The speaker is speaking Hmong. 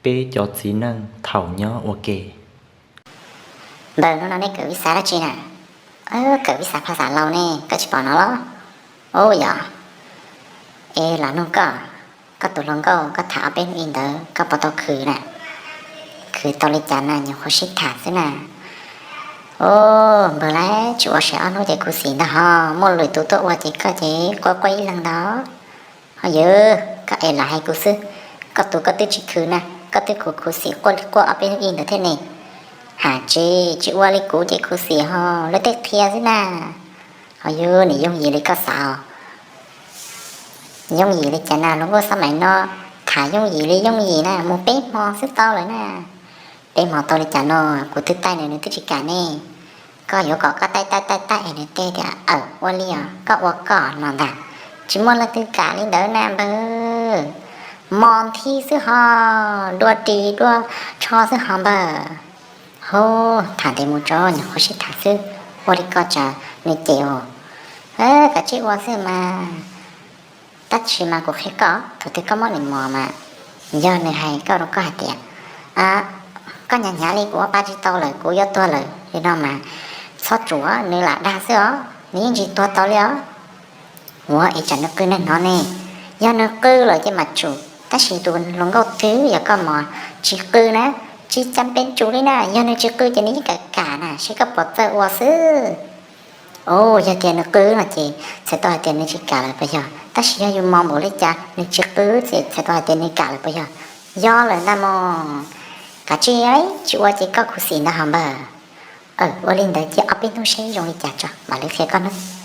Peb cov txiv neej thaum nyob ua ke. Npawg, hnub no nej kawm vij xav dab tsi na? Kawm vij xav phas xas Laus ne, koj tsis pom no los? Ub yog. Es lam nug koj, koj tus hluas nkauj koj tham ob peb hnub ib ntawd koj puas tau khwv na? Khwv tau li cas na, nyuam qhuav sib tham xwb na. Ub, npawg lauj, tsis ua siab ob hnub ces khuv xim ntag ho, muaj lwm tus tuaj ua ces koj ces quaj quaj ib leeg ntag. Ho yog, koj es lam hais kuv xwb, koj tus koj twb tsis khwv na, koj twb khuv khuv xim quaj quaj ob peb hnub ib ntawd thiab ne. Ham tsis, tsis ua li kuv ces khuv xim ho, luag tej qhia xwb na. Ho yog, nws yooj yim li koj xav os. Yooj yim li cas na, hluas nkauj xab mais no tham yooj yim li yooj yim na, mus peb hmo xwb tau lawm na. Peb hmo tau li cas no, kuv twb taij nws, nws twb tsis kam ne. Koj yuav kom koj taij taij taij taij es nws tej tias, aw, ua li os, koj ua koj no ntag. Tsis muaj leej twg kam li ntawd na npawg. Mos nthi xwb ho, dua ris dua tsho xwb ho npawg. Ho, tham ntev mus tso, nyuam qhuav sib tham xwb, ua li ko tsam nws cem os. Kav tsij ua xwb mas. Tab sis mas kuv qhia koj, thaum twg koj muab nws mos mas, yog nws hais koj rau koj hais tias, koj hnyav hnyav li, kuv ua pa tsis tau lawm, kuv yuav tuag lawm li no mas, txhob tsuam, nws lam dag xwb os, nws yeej tsis tuag tau li os. Ua es tsam nws qw nws hnov ne. Yog nws qw lawm ces mam tsum, tab sis tus hluas nkauj twg yog koj mos tsis qw na, tsis cas peb tsum li na, yog nws tsis qw ces nws yeej kam kam na, seb koj puas txawj ua xwb. Os, yog tias nws qw no ces txhais tau hais tias nws tsis kam lawm puas yog? Tab sis yog yus mos npaum li cas nws tsis qw ces txhais tau hais tias nws kam lawm puas yog? Yog lawm ntag mog. Kav tsij, tsis ua ces koj khuv xim ntag ho npawg. Ua li ntawd cia ob peb hnub seb zoo li cas tso mam li qhia koj nawb.